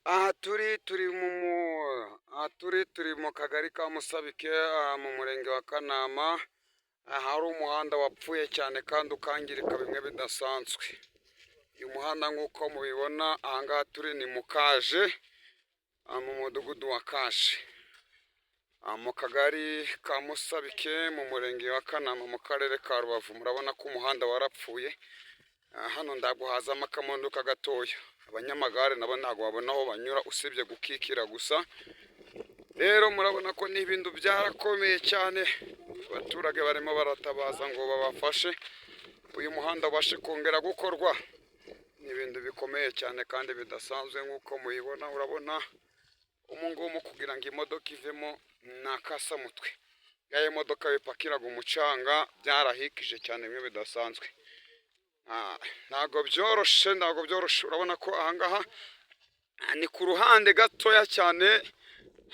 Aha turi mu kagari ka Musabike, mu murenge wa Kanama, ahari umuhanda wapfuye cyane kandi ukangirika bimwe bidasanzwe. Uyu muhanda nk'uko mubibona, aha ngaha turi ni mu Kaje, mu mudugudu wa Kaje, mu kagari ka Musabike, mu murenge wa Kanama, mu karere ka Rubavu. Murabona ko umuhanda warapfuye. Hano ntabwo hazamo akamodoka gatoya. Abanyamagare nabo ntabwo babona aho banyura usibye gukikira gusa. Rero murabona ko n'ibintu byarakomeye cyane, abaturage barimo baratabaza ngo babafashe uyu muhanda ubashe kongera gukorwa. Ni ibintu bikomeye cyane kandi bidasanzwe nk'uko mubibona. Urabona umu ngumu kugira ngo imodoka ivemo ni akasamutwe. Ya imodoka bipakiraga umucanga byarahikije cyane bimwe bidasanzwe. Ntabwo byoroshe, ntabwo byoroshe. Urabona ko ahangaha ni ku ruhande gatoya cyane,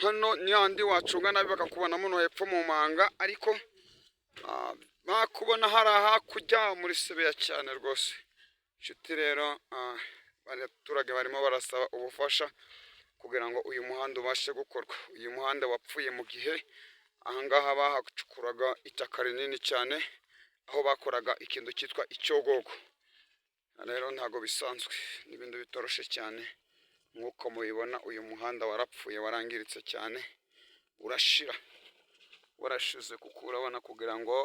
hano ni handi wacunga nabi bakakubona muno hepfo mu manga, ariko bakubona hari hakurya muri sebeya cyane rwose. Inshuti rero, abaturage barimo barasaba ubufasha kugira ngo uyu muhanda ubashe gukorwa. Uyu muhanda wapfuye mu gihe ahangaha bahacukuraga itaka rinini cyane, aho bakoraga ikintu cyitwa icyogogo. Rero ntabwo bisanzwe, ni ibintu bitoroshe cyane. Nk'uko mubibona, uyu muhanda warapfuye, warangiritse cyane, urashira, warashize, kuko urabona kugira ngo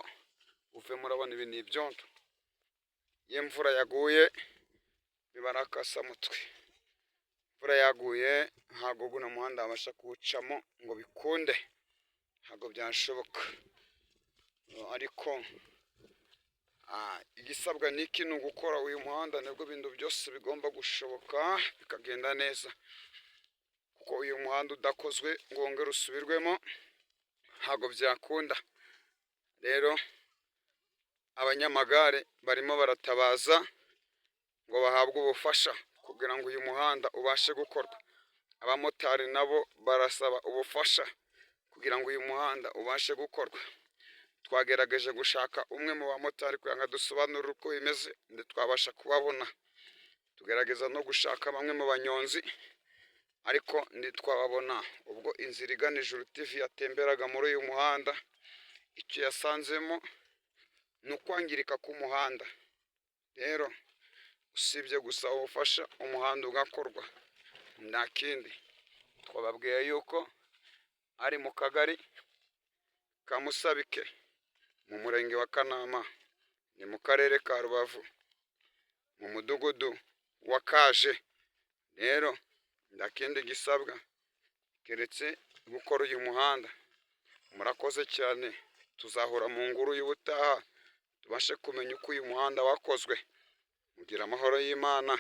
uvemo, urabona ibi ni ibyondo. Iyo imvura yaguye biba ari akasamutwe. Imvura yaguye ntabwo guno muhanda wabasha kuwucamo ngo bikunde, ntabwo byashoboka. Ariko igisabwa ni iki? Ni ugukora uyu muhanda, nibwo ibintu byose bigomba gushoboka bikagenda neza, kuko uyu muhanda udakozwe ngo wongere usubirwemo ntabwo byakunda. Rero abanyamagare barimo baratabaza ngo bahabwe ubufasha kugira ngo uyu muhanda ubashe gukorwa. Abamotari nabo barasaba ubufasha kugira ngo uyu muhanda ubashe gukorwa. Twagerageje gushaka umwe mu bamotari kugira ngo adusobanurire uko bimeze, ntitwabasha kubabona. Tugerageza no gushaka bamwe mu banyonzi, ariko ntitwababona. Ubwo Inzira Igana Ijuru TV yatemberaga muri uyu muhanda, icyo yasanzemo ni ukwangirika k'umuhanda. Rero usibye gusa ubufasha umuhanda ugakorwa, nta kindi. Twababwiye yuko ari mu kagari ka Musabike, mu murenge wa Kanama, ni mu karere ka Rubavu, mu mudugudu wa Kaje. Rero nta kindi gisabwa keretse gukora uyu muhanda. Murakoze cyane, tuzahura mu nkuru y'ubutaha tubashe kumenya uko uyu muhanda wakozwe. Mugira amahoro y'Imana.